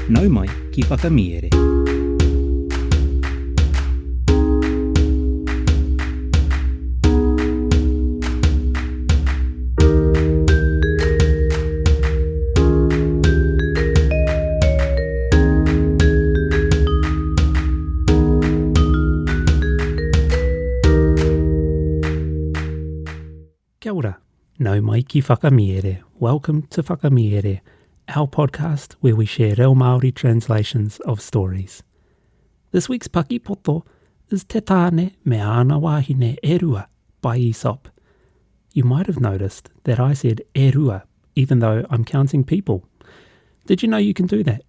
Nau mai ki Whakamiere. Kia ora. Nau mai ki Whakamiere. Welcome to Whakamiere, our podcast where we share reo Māori translations of stories. This week's paki poto is Te Tāne me Āna Wāhine e Rua by Aesop. You might have noticed that I said e rua, even though I'm counting people. Did you know you can do that?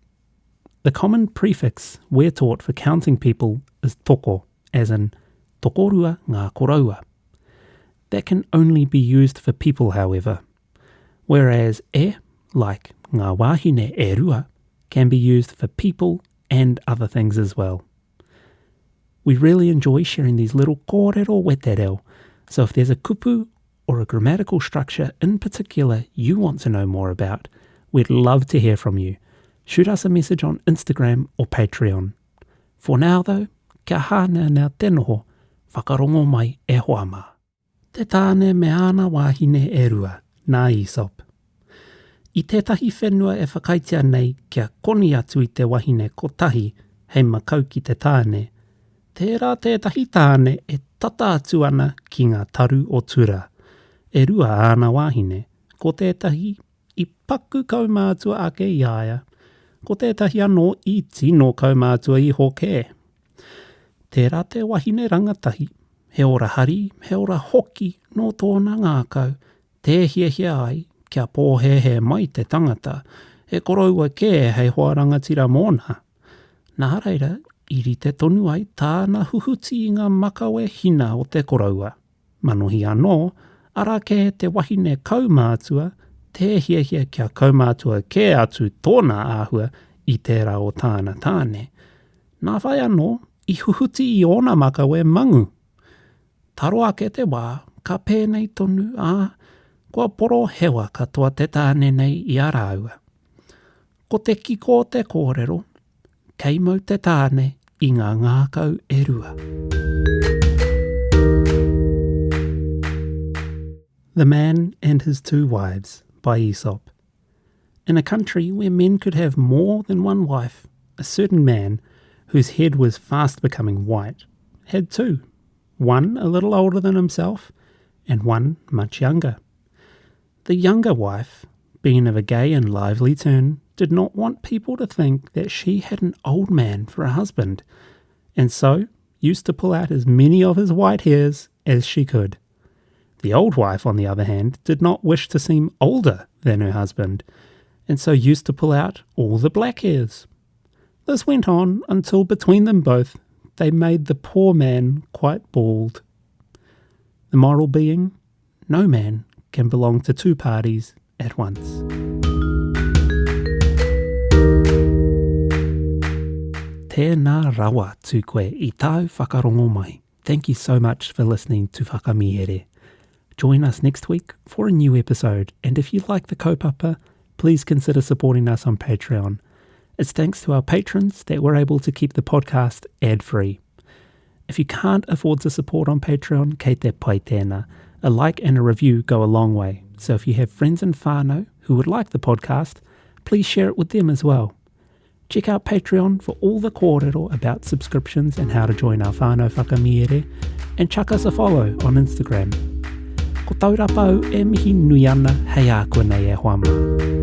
The common prefix we're taught for counting people is toko, as in tokorua ngā koroua. That can only be used for people, however. Whereas e, like ngā wāhine e rua, can be used for people and other things as well. We really enjoy sharing these little kōrero wetereo, so if there's a kupu or a grammatical structure in particular you want to know more about, we'd love to hear from you. Shoot us a message on Instagram or Patreon. For now though, kia hāneanea te noho, whakarongo mai e hoa mā. Te tāne me āna wāhine e rua, nā Aesop. I tētahi whenua e whakaaetia nei kia koni atu i te wahine kotahi hei makau ki te tāne, tērā tētahi tāne e tata atu ana ki ngā taru o Tura. E rua āna wāhine, ko tētahi i paku kaumātua ake i a ia, ko tētahi anō i tino kaumātua iho kē. Tērā te wahine rangatahi, he ora hari, he ora hoki nō tōna ngākau, tē hiahia ai kia pōhēhē mai te tangata, he koroua kē hei hoa rangatira mōna. Nā reira, i rite tonu ai tāna huhuti i ngā makawe hina o te koroua. Manohi anō, arā kē te wahine kaumātua, tē hiahia kia kaumātua kē atu tōna āhua i tērā o tāna tāne. Nā whai anō, i huhuti i ōna makawe mangu. Taro ake te wā, ka pēnei tonu, ā, kua porohewa katoa te tāne nei i a rāua. Ko te kiko o te kōrero, kei mau te tāne i ngā ngākau e rua. The Man and His Two Wives by Aesop. In a country where men could have more than one wife, a certain man, whose head was fast becoming white, had two, one a little older than himself, and one much younger. The younger wife, being of a gay and lively turn, did not want people to think that she had an old man for a husband, and so used to pull out as many of his white hairs as she could. The old wife, on the other hand, did not wish to seem older than her husband, and so used to pull out all the black hairs. This went on until between them both they made the poor man quite bald. The moral being, no man can belong to two parties at once. Tēnā rawa tū koe i tāu whakarongo mai. Thank you so much for listening to Whakamihere. Join us next week for a new episode, and if you like the kaupapa, please consider supporting us on Patreon. It's thanks to our patrons that we're able to keep the podcast ad-free. If you can't afford to support on Patreon, kei te pai tēnā. A like and a review go a long way, so if you have friends and whānau who would like the podcast, please share it with them as well. Check out Patreon for all the kōrero about subscriptions and how to join our whānau whakamiere, and chuck us a follow on Instagram. Ko Taurapa au e mihi nui ana hei a koe nei e hoa mā.